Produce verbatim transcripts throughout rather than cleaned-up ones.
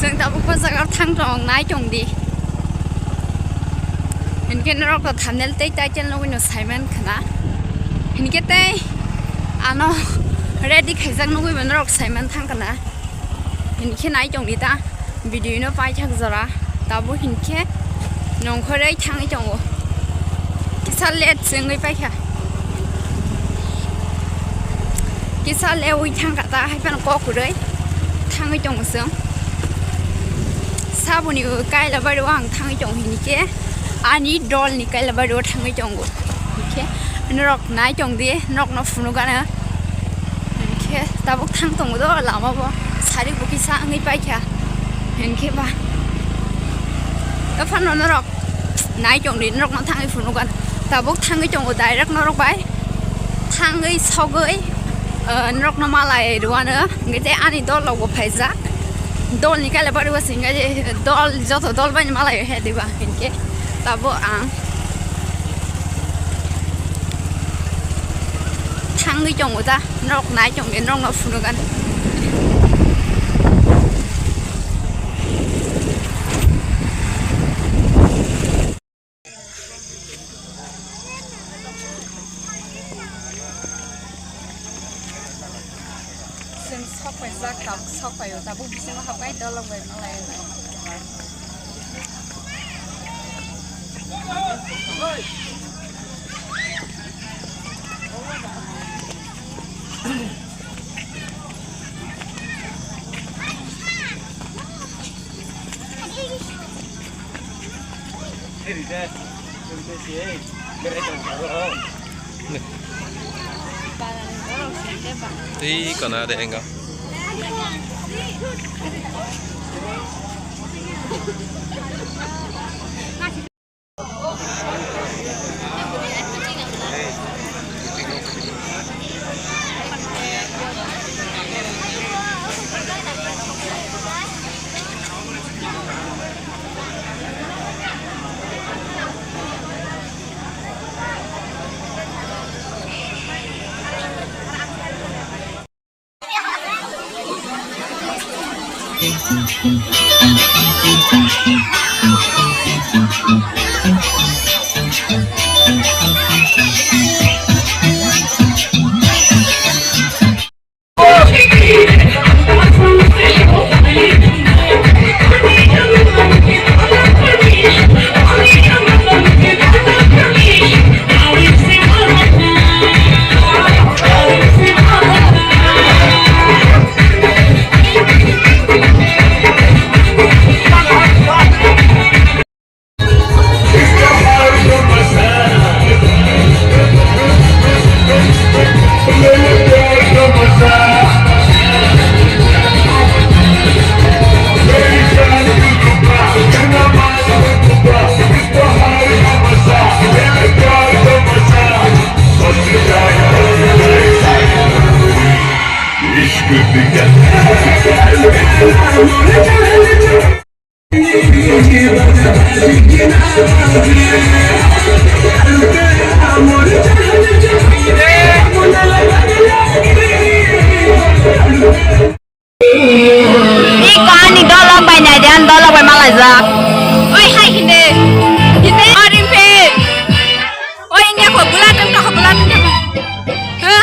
Chwng tabuk o jaga o thang tong nai tong di. Hinkhe norok to thumbnail tei title nugwi no saiman khna. Hinkhe tei ano ready khaijak nugwi bo norok saiman thang khna. Hinkhe nai tong di ta video no paithak jora. Tabuk hinkhe nongkhorwi thangwi tongo. Kisa late se wngwi paikha. Kisa lewi thangkha ta, hai phano kok kwrwi thangwi tongo chwng. Saboni Kailabari o ang thangwi tongo, hinkhe ani dolni Kailabari o thangwi tongo. Hinkhe norok nai tong di, norokno phunukgano. Hinkhe tabuk thang tongo do lama bo, sari bo kisa wngwi paikha. Hinkhe ba, o phano norok nai tong di, norokno thangwi phunukgano. Tabuk thangwi tongo direct norok bai. Thangwi sogwi, ah, norokno malai rwano. Hinkhe tei ani dol rok bo phaijak. Dolni Kailabari o se hinkhe dol, joto dol bai malai o he diba hinkhe. Tabuk ang thangwi tongo da, norok nai tong di, norokno phunukgano. Chwng sok paijak, tabuk sok paio, tabuk bisingo habnai dolok bai malai. Tei kona de enga. Ni kani dolok bai nai dan, dolok bai malai jak. Oi, hai hinde. Hinde. Arim pe. Oi, India ko bula tem ka, bula tem ka.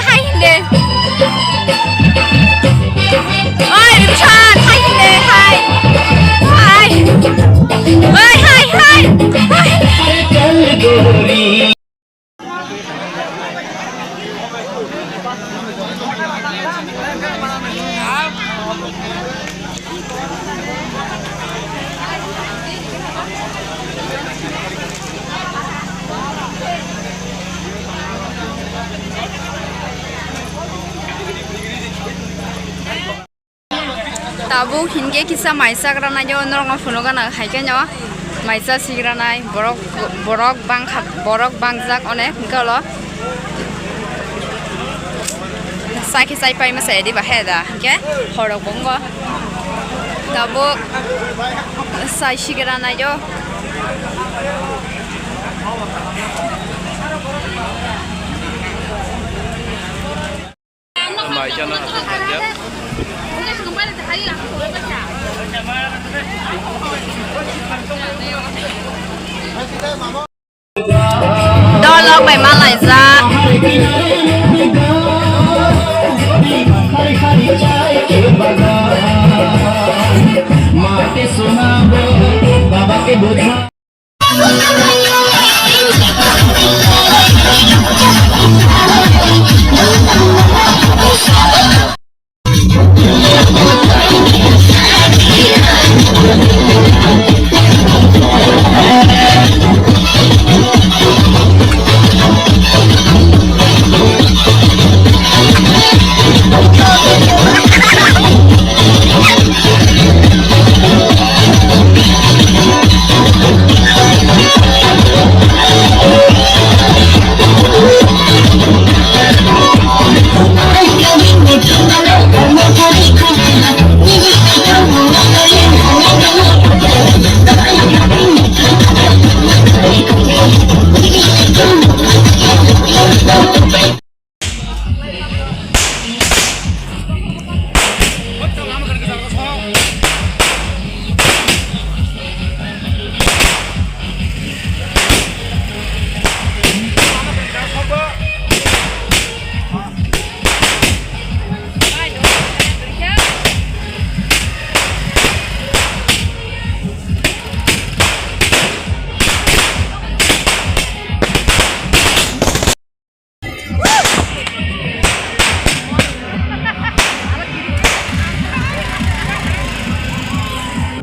Hai hinde. Oi, Rupsan, hai hinde, hai. Hai. Oi, hai, hai. Hai. Tabuk hinkhe kisa mai chagra nai o norokno phunukgana hai khe no mai cha sigra nai borok, borok bangkha, borok bangjak onek hinkhe olo. Chai khe chai pai ma chaya diba he da, hingke horok bongo. Tabuk chai sigira naiyo. Mai chana aswk manjak. Dolok bai malaijak.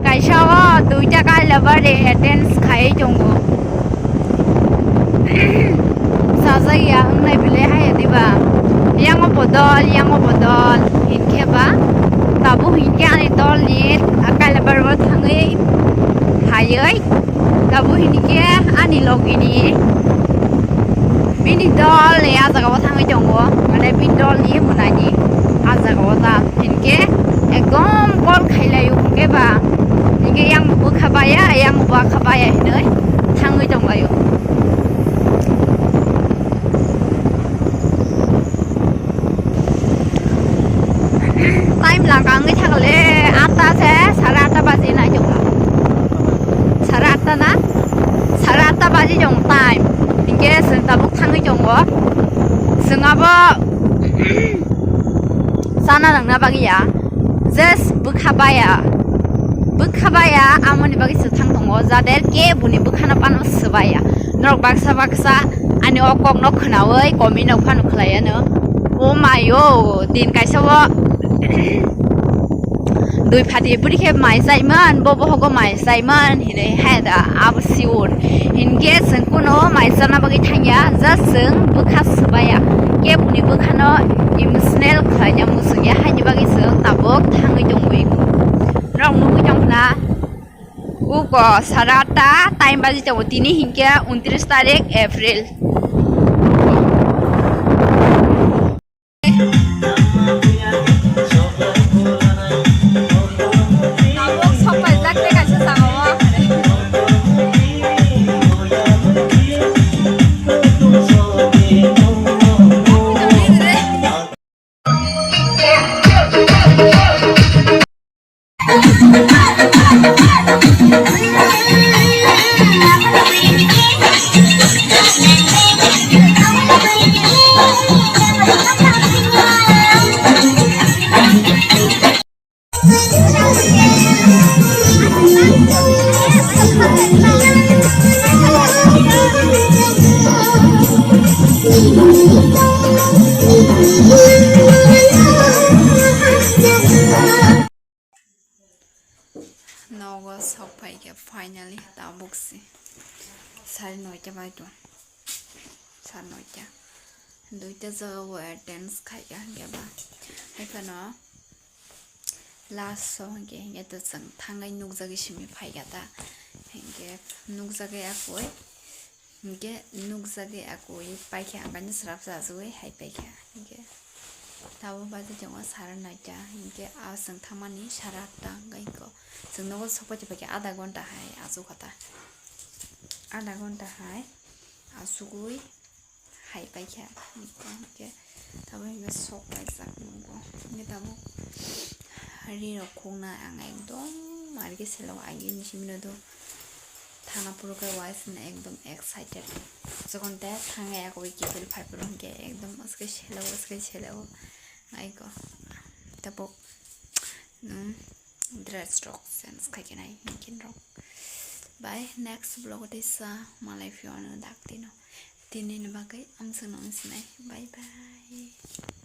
Kaisa o duita kaila bari attends khai tongo. Sajak ya wngnai bile hai diba? Yango bodol, yango bodol hinkhe ba tabuk hinkhe ani dol ni kaila bari o thangwi hayoi. Tabuk hinkhe ani logini bini dol ni ah jaga o thangwi tongo, mane bini dol ni mwnani ah jaga o ta hinkhe ekdom call khailaio hinkhe ba hinkhe yang bwkha baya, yang bwkha baya hinwi thangwi tonglaio. Time langka wngwi thangkle, atta se, sare atta baji nai tongkha. Sare atta na? Sare atta baji tong time. Hinkhe chwng tabuk thangwi tongo. Chwng abo chana nangna bagwi ya. Just bwkha baya. Bwkha baya, amoni bagwi chwng thang tongo. Jader ke buni bwkhano pano swbaya. Norok baksa baksa ani o kokno khwnawi comment rok phano khlaiano. O mayo, din kaisa o dui phati bwrwi khe mai chaimon, bo bohogo mai chaimon hinwi hai da abo siun. Hinkhe chwng kuno mai chana bagwi thangya, just chwng bwkha swbaya. Keboni bwkhano emotional khlaina muchungya, haini bagwi chwng tabuk thangwi tongwi. Norok nugwi tongkha na? Uko sara atta time baji tongo, tini hinkhe untris tarik April. Nogo sok phaikhe finally tabuk se sare noita bai tong, sare noita. Duita jaga o attends khaikha hinkhe ba, haiphano last o hinkhe, hinkhe to chwng thangwi nukjagwi simi phaikha ta, hinkhe nukjagwi akoi, hinkhe nukjagwi akoi paikha, ang kaisa swrapsa achugwi hai paikha hinkhe. Abo baje tongo sara noita, hinkhe a chwng thangmani sara atta wngkha. Chwng nogo sokpai tongphaikha adha ghonta hai achukha ta. Adha ghonta hai achugwi hai paikha. Hinkhe tabuk hinkhe sok paijak nogo. Hinkhe tabuk ri rok khokna ang ekdom arikhe selo, agini simi no do. Thana phuru khe uaisano ekdom excited. Jokhon te thangya koi kiphil phai phuru hinkhe ekdom aswk selo, aswk selo. Aiko. Tabuk, um, dress rok change khai khe nai hinkhe rok. Bye, next vlog o teisa malai phiyano dak tino. Tini ni bagwi ang chwngno wngsinai. Bye bye.